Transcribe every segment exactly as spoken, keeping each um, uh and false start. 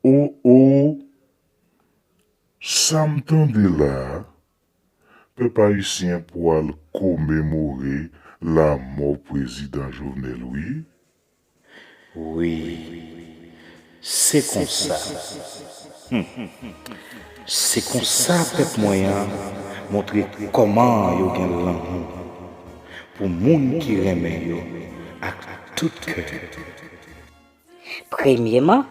O, o, sa m tande la a, pèp ayisyen pwal komemore lanmò prezidan Jovenel, wi. Wi, se konsa. Hmm. Se konsa pèp mwen an montre kòman yo gen lanmou pou moun ki renmen yo ak tout kè. Premyeman,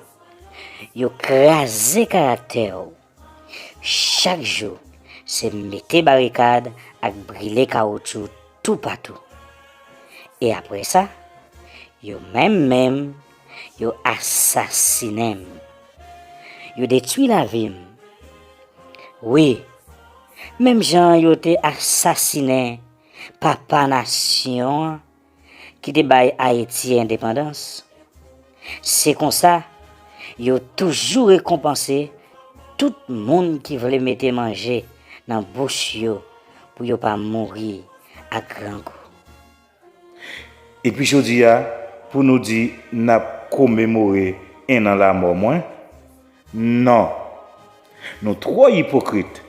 yo kraze karaktè w. Chak jou, se mete barikad ak brile kawotchou toupatou. E apre sa, yo menm menm, yo asasinen m. Yo detwi lavi m. Wi, menm jan yo te asasinen papa nasyon an, ki te bay Ayiti endepandans. Se konsa, yo toujou rekonpanse tout moun ki vle mete manje nan bouch yo pou yo pa mouri ak grangou. Epi jodi a, pou nou di n ap komemore en an lanmò mwen? Non. Nou twò ipokrit.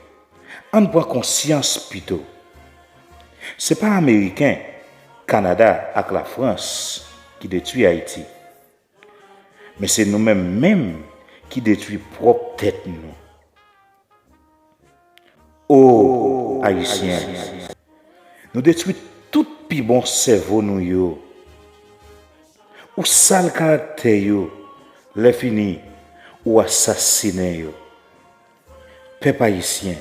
Ann pran konsyans pito. Se pa Ameriken, Kanada ak Lafrans ki detwi Ayiti. Men se nou menm menm ki detwi pwòp tèt nou. O, Ayisyen, nou detwi tout pi bon sèvo nou yo. Ou sal karaktè yo, lè fini, ou asasinen yo. Pèp ayisyen,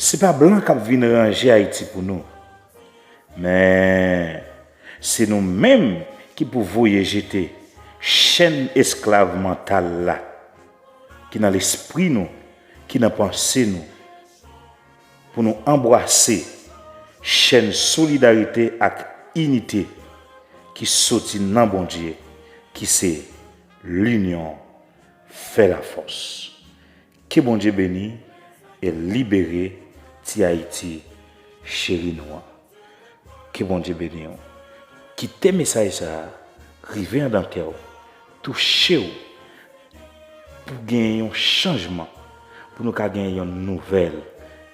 se pa blan k ap vin ranje Ayiti pou nou. Men, se nou menm ki pou voye jete chèn esklav mantal la ki nan lespri nou, ki nan panse nou, pou nou anbrase chèn solidarite ak inite ki soti nan Bondye, ki se linyon fè lafòs. Ke Bondye beni e libere ti Ayiti cheri nou an. Ke Bondye beni w. Kite mesaj sa a rive anndan kè w, touche w, pou gen yon chanjman, pou nou ka gen yon nouvèl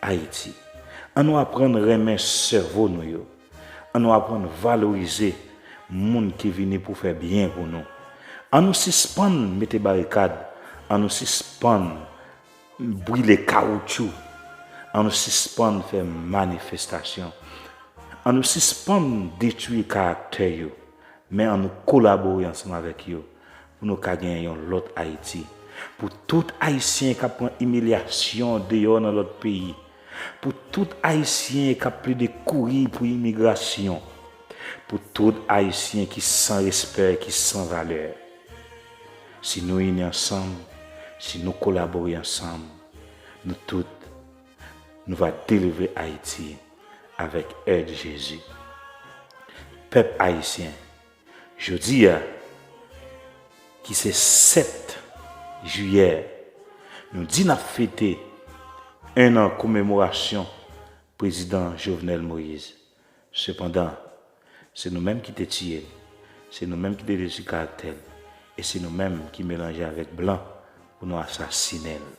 Ayiti. Ann nou aprann renmen sèvo nou yo. Ann nou aprann valorize moun ki vini pou fè byen pou nou. Ann nou sispann mete barikad. Ann nou sispann brile kawotchou. Ann nou sispann fè manifestasyon. Ann nou sispann detwi karaktè yo. Men ann nou kolabore ansanm avèk yo pou nou ka gen yon lòt Ayiti. Pou tout Ayisyen k ap pran imilyasyon deyò nan lòt peyi. Pou tout Ayisyen k ap plede kouri pou imigrasyon. Pou tout Ayisyen ki san respè, ki san valè. Si nou ini ansanm, si nou kolabore ansanm, nou tout, nou va delivre Ayiti avèk èd Jezi. Pèp ayisyen, jodi a, ki se sèt jiyè, nou di n ap fete en an komemorasyon prezidan Jovenel Moïse. Sepandan, se nou menm ki te tiye l, se nou menm ki te detwi karaktè l, e se nou menm ki melanje avèk blan pou nou asasinen l.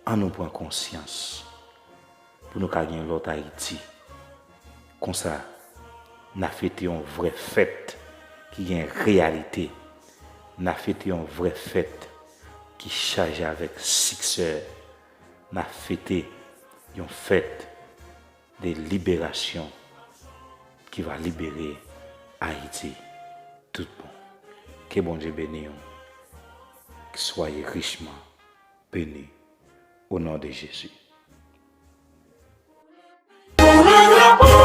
Ann nou pran konsyans pou nou ka gen yon lòt Ayiti. Konsa, n a fete yon vrè fèt ki gen reyalite. N a fete yon vrè fèt ki chaje avèk siksè. N a fete yon fèt de liberasyon ki va libere Ayiti tout bon. Ke Bondye beni w. Soyez richement bénis au nom de Jésus. Pou le drapo,